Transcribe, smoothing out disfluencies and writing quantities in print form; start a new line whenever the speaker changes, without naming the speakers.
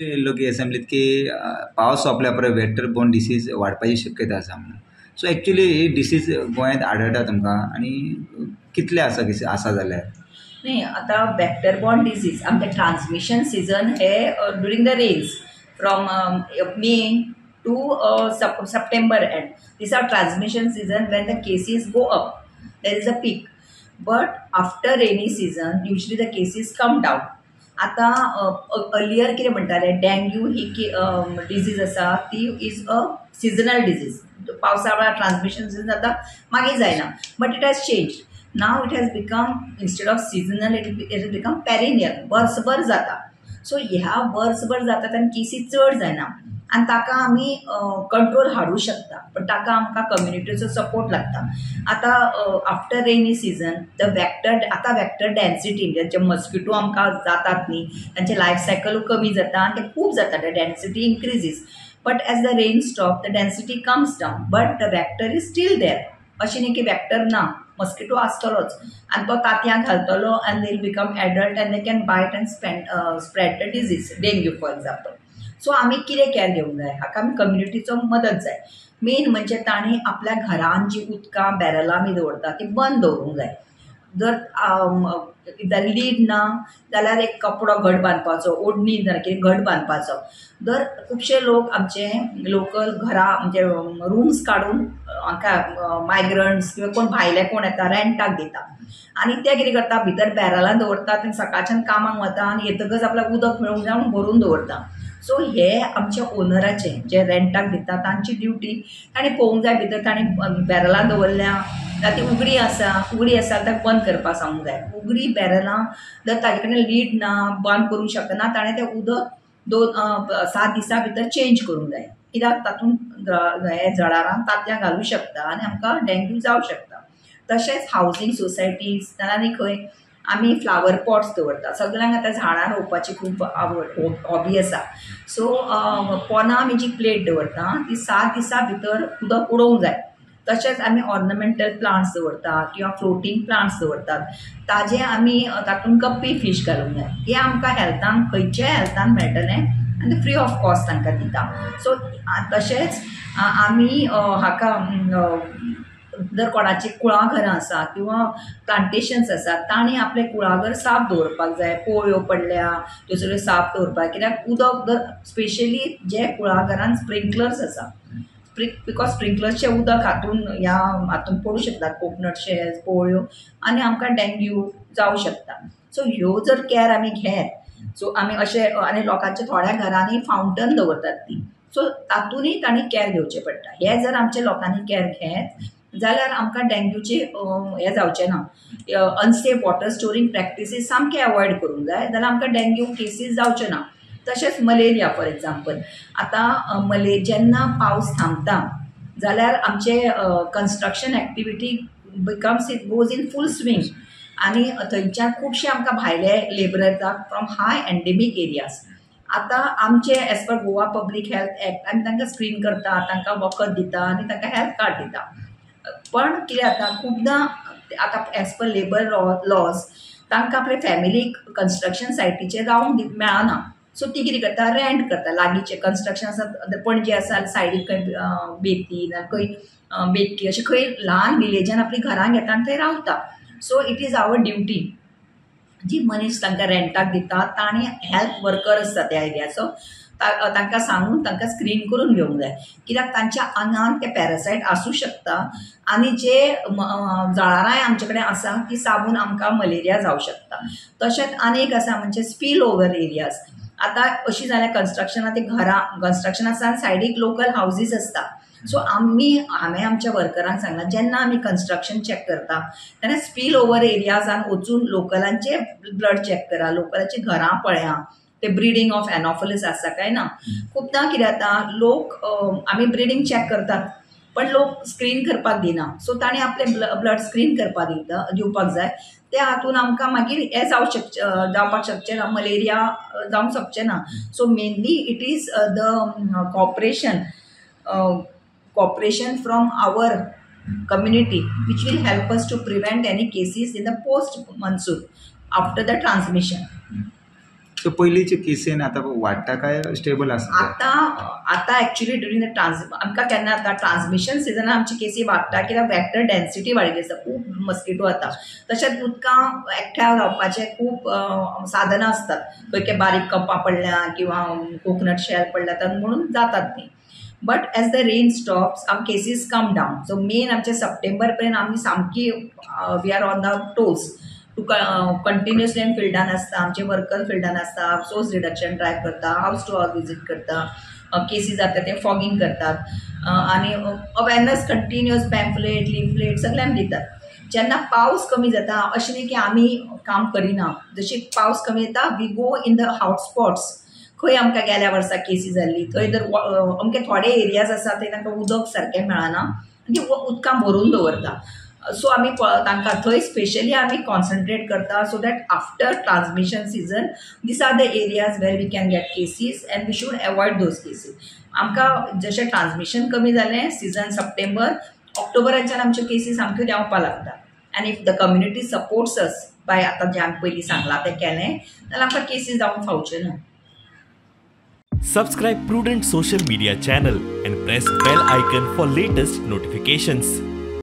येयल्लो की एसेंब्लीत की पावस सोंपल्या उपरांत वॅक्टर बोर्न डिसीज वाडपाची शक्यता आसा म्हणून. सो एक्चुली ही डिसीज गोंयांत आढळटा तुमकां आनी कितले आसा केसी आसा जाल्यार?
न्ही, आतां वॅक्टर बॉर्न डिसीज आमचे ट्रान्समिशन सिजन हे during the rains from May to September end. This are transmission season when the cases go up, there is a peak, but after rainy season usually the cases come down. आतां earlier कितें म्हणटाले, dengue ही disease आसा ती is a seasonal disease, पावसा वेळार transmission season जाता, मागीर जायना. But it has change now, it has become instead of seasonal it has become perennial, वर्सभर जाता. सो ह्या वर्सभर जाता तेन्ना केसी चड जायना आनी ताका आमी कंट्रोल हाडूं शकता, पण ताका आमकां कम्युनिटीचो सपोर्ट लागता. आतां after rainy season the vector, आतां वॅक्टर डॅन्सिटी म्हणजे जे मस्किटो आमकां जातात न्ही, तांचे लायफ सायकलूय कमी जाता आनी ते खूब जाता, the density increases. But as the rain stop the density comes down, but the vector is still there. अशें न्ही की वॅक्टर ना, मस्किटो आसतलोच आनी तो तांतयां घालतलो आनी they will become adult and they can bite and spend spread the disease, dengue for example. So आमी कितें कॅर घेवंक जाय, हाका आमी कम्युनिटीचो मदत जाय. मेन म्हणजे तांणी आपल्या घरान जी उदकां बॅरलां बी दवरता ती बंद दवरूंक जाय. जर लीड ना जाल्यार एक कपडो घट बांदपाचो, ओडणी जाल्यार कितें घट बांदपाचो. जर खुबशे लोक आमचे लोकल घरां म्हणजे रुम्स काडून हांकां मायग्रंट्स किंवा कोण भायले कोण येता रेंटाक दिता आनी ते कितें करता, भितर बॅरलां दवरतात आनी सकाळच्यान कामाक वता आनी येतकच आपल्याक उदक मेळूंक जाय म्हणून भरून दवरता. सो हे आमच्या ओनराचे जे रेंटाक दिता तांची ड्युटी, तांणी पळोवंक जाय भितर तांणी बॅरलां दवरल्या जाल्यार ती उगडी आसा, उगडी आसा जाल्यार बंद करपाक सांगूंक जाय. उगडी बॅरलां जर ताजे कडेन लीड ना, बंद करूंक शकना, ताणें तें उदक 2-7 दिसां भितर चेंज करूंक जाय, कित्याक तातूंत हे जळारां तांतयां घालूं शकता आनी आमकां डेंग्यू जावं शकता. तशेंच हावजींग सोसायटीज नाजाल्यार आनी खंय आमी फ्लावर पॉट्स दवरता, सगळ्यांक आतां झाडां रोवपाची खूब आवड हॉबी आसा. सो पोना आमी जी प्लेट दवरता ती 7 दिसां भितर उदक उडोवंक जाय. तशेंच आमी ऑर्नमेंटल प्लांट्स दवरता किंवा फ्लोटींग प्लांट्स दवरतात, ताजे आमी तातूंत गप्पी फीश घालूंक जाय. हें आमकां हेल्थान खंयच्याय हेल्थान मेळटलें आनी फ्री ऑफ कॉस्ट तांकां दिता. सो तशेंच आमी हाका जर कोणाची कुळागरां आसा किंवा प्लांटेशन्स आसा तांणी आपलें कुळागर साफ दवरपाक जाय. पोळयो पडल्या त्यो सगळ्यो साफ दवरपाक, कित्याक उदक जर स्पेशली जे कुळागरान स्प्रिंकलर्स आसा, because स्प्रिंकलर्सचें उदक हातून ह्या हातून पडूं शकता, कोकनट शेल्स, पोळयो, आनी आमकां डेंग्यू जावं शकता. सो ह्यो जर कॅर आमी घेत, सो आमी अशें आनी लोकांच्या थोड्या घरांनी फावंटन दवरतात ती, सो तातूनय तांणी कॅर घेवचें पडटा. हे जर आमच्या लोकांनी कॅर घेत जाल्यार आमकां डेंग्यूचे हें जावचें ना. अनसेफ वॉटर स्टोरींग प्रॅक्टिसीस सामकें अवॉयड करूंक जाय जाल्यार आमकां डेंग्यू केसीस जावच्यो ना. तशेंच मलेरिया फॉर एग्जाम्पल, आतां जेन्ना पावस थांबता जाल्यार आमचे construction activity becomes it goes in full swing आनी थंयच्यान खुबशे आमकां भायले लेबर येता फ्रॉम हाय एन्डेमीक एरियाज. आतां आमचे as per Goa public health act आमी तांकां स्क्रीन करता, तांकां वखद दिता आनी तांकां हेल्थ कार्ड दिता. पण कितें जाता खुबदां आतां एज पर लेबर लॉज तांकां आपले फॅमिलीक कन्स्ट्रक्शन सायटीचेर रावंक मेळना. सो ती कितें करता, रेंट करता. लागींचें कन्स्ट्रक्शन आसा पणजे आसा सायडीक खंय बेती ना खंय बेतकी अशें खंय ल्हान विलेजान आपलीं घरां घेता आनी थंय रावता. So it is our duty, जी मनीस तांकां रेंटाक दिता तांणी हेल्थ वर्कर आसता त्या एरियाचो, तांकां सांगून तांकां स्क्रीन करून घेवंक जाय, कित्याक तांच्या आंगान ते पॅरासायट आसूं शकता आनी जे जळारांय आमचे कडेन आसा ती साबून आमकां मलेरिया जावं शकता. तशेंच आनी एक आसा म्हणजे स्पील ओवर एरियाज. आतां अशी जाल्यार कन्स्ट्रक्शना ती घरां कन्स्ट्रक्शन आसा आनी सायडीक लोकल हावजीस आसता. सो हांवें आमच्या वर्करांक सांगलां, जेन्ना आमी कन्स्ट्रक्शन चॅक करता तेन्ना स्पील ओवर एरियाजान वचून लोकलांचे ब्लड चॅक करा, लोकलांची घरां पळया, ते ब्रिडींग ऑफ एनॉफिलिस आसा काय ना. खुबदां कितें जाता, लोक आमी ब्रिडींग चॅक करतात पण लोक स्क्रीन करपाक दिना. सो तांणी आपलें ब्लड स्क्रीन करपाक दिवपाक जाय. त्या हातून आमकां मागीर हें जावपाक शकचें ना, मलेरिया जावंक शकचें ना. So mainly it is the cooperation from our community which will help us to prevent any cases in the post monsoon after the transmission.
So पयलींचे केसीन आतां वाडटा काय स्टेबल आसा?
आतां एक्चुअली ड्युरींग the आमकां केन्ना आतां ट्रान्समिशन सिजनान आमची केसी वाडटा, कित्याक वॅक्टर डेन्सिटी वाडिल्ली आसता, खूब मस्किटो जाता. तशेंच उदकां एकठांय रावपाचे खूब साधनां आसतात, खंय खंय बारीक कपां पडल्या किंवा कोकनट शेल पडल्या तर म्हणून जातात ती. But as the rain stops our cases come down. So main आमचे सप्टेंबर पर्यंत आमी सामकी we are on the toes to continuously आमी फिल्डान आसता, आमचे वर्कर फिल्डान आसता, सोर्स रिडक्शन ड्रायव करता, हावस टू हावस विजीट करता, केसी जाता ते फॉगिंग करतात आनी अवेरनस कंटिन्युअस पॅम्फलेट लिफलेट सगळे आमी दितात. जेन्ना पावस कमी जाता अशें न्ही की आमी काम करिना, जशी पावस कमी जाता we go in the hotspots. खंय आमकां गेल्या वर्सा केसी जाल्ली थंय जर अमके थोडे एरियाज आसा थंय तांकां उदक सारकें मेळना आनी ती उदकां भरून दवरता. सो आमी तांकां थंय स्पेशली आमी कॉन्सन्ट्रेट करता, so that after transmission season these are the areas where we can get cases and we should avoid those cases. आमकां जशें ट्रान्समिशन कमी जालें सिजन सप्टेंबर ऑक्टोबराच्यान आमच्यो केसी सामक्यो देंवपाक लागता. आनी if the community supports us by आतां जें आमी पयलीं सांगलां तें केलें जाल्यार आमकां केसी जावंक फावच्यो ना.
Subscribe Prudent social media channel and press bell icon for latest notifications.